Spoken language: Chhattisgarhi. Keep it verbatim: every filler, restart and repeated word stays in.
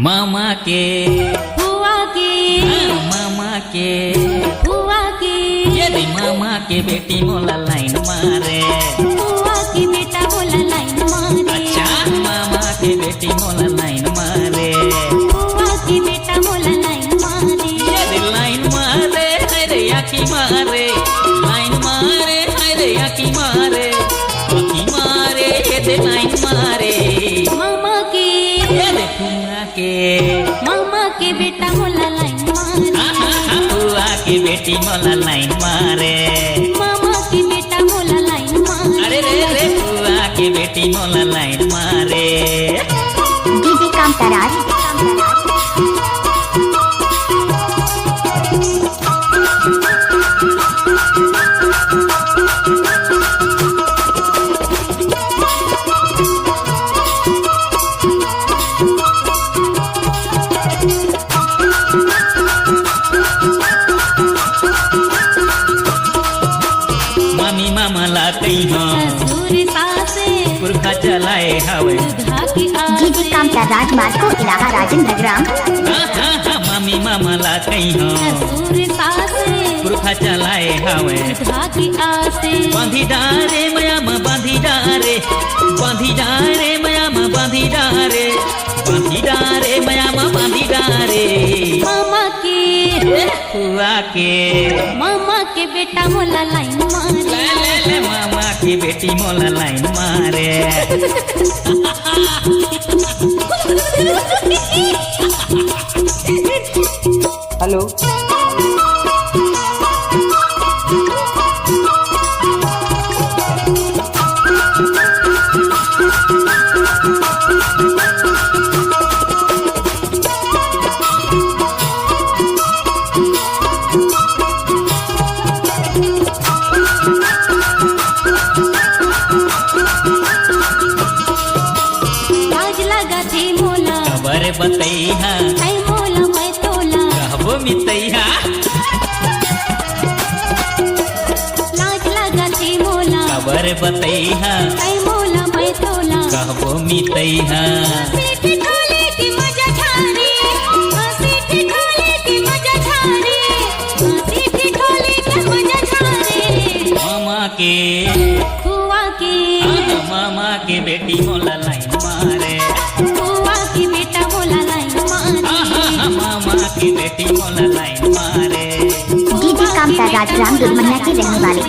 मामा के, फुआ के, हाँ, मामा के, फुआ के, ये दे मामा के बेटी मोला लाइन मारे। फुआ के बेटा मोला लाइन मारे। अच्छा, मामा के बेटी मोला लाइन मारे। फुआ के बेटा मोला लाइन मारे। ये दे लाइन मारे, हाय रे आँखी मारे। लाइन मारे, हाय रे आँखी मारे। आँखी मारे, ये दे लाइन मारे। मामा के, ये दे फुआ के। मामा के बेटा मोला लाइन मारे। हाँ, हाँ, हाँ, फुआ के बेटी मोला लाइन मारे। मामा के बेटा मोला लाइन मारे। अरे रे रे, फुआ के बेटी मोला लाइन मारे। डीजे कांताराज। मामी मामा ला कहिहा। ससुर सास। पुरखा चलाए हवे। सुधा के आस। डीजे कांताराज मार्को इलाहा राजेंद्र ग्राम। हाँ, हाँ, हाँ, मामी मामा ला कहिहा। ससुर सास। पुरखा चलाए हवे। सुधा के आस। बांधी डारे मया मा बांधी डारे। बांधी डारे मया मा बांधी डारे। बांधी डारे मया मा बांधी डारे। मामा के, फुआ के, मामा के बेटा मोला लाइन मारे। ले, ले, ले, मामा के बेटी मोला लाइन मारे। हेलो। लाज लगत हे मोला। काबर बतइहा। तै मोला मैं तोला। कहबो मितइहा। लाज लगत हे मोला। काबर बतइहा। तै मोला मैं तोला। कहबो मितइहा। हंसी ठिठोली के मजा झारे। हंसी ठिठोली के मजा झारे। हंसी ठिठोली के मजा झारे। मामा के, फुआ के, हाँ, मामा के बेटी मोला लाइन मारे। फुआ के बेटा मोला लाइन मारे। हाँ, हाँ, हाँ, मामा के बेटी मोला लाइन मारे। डीजे कांताराज राम दुल्हनिया के रहने वाले।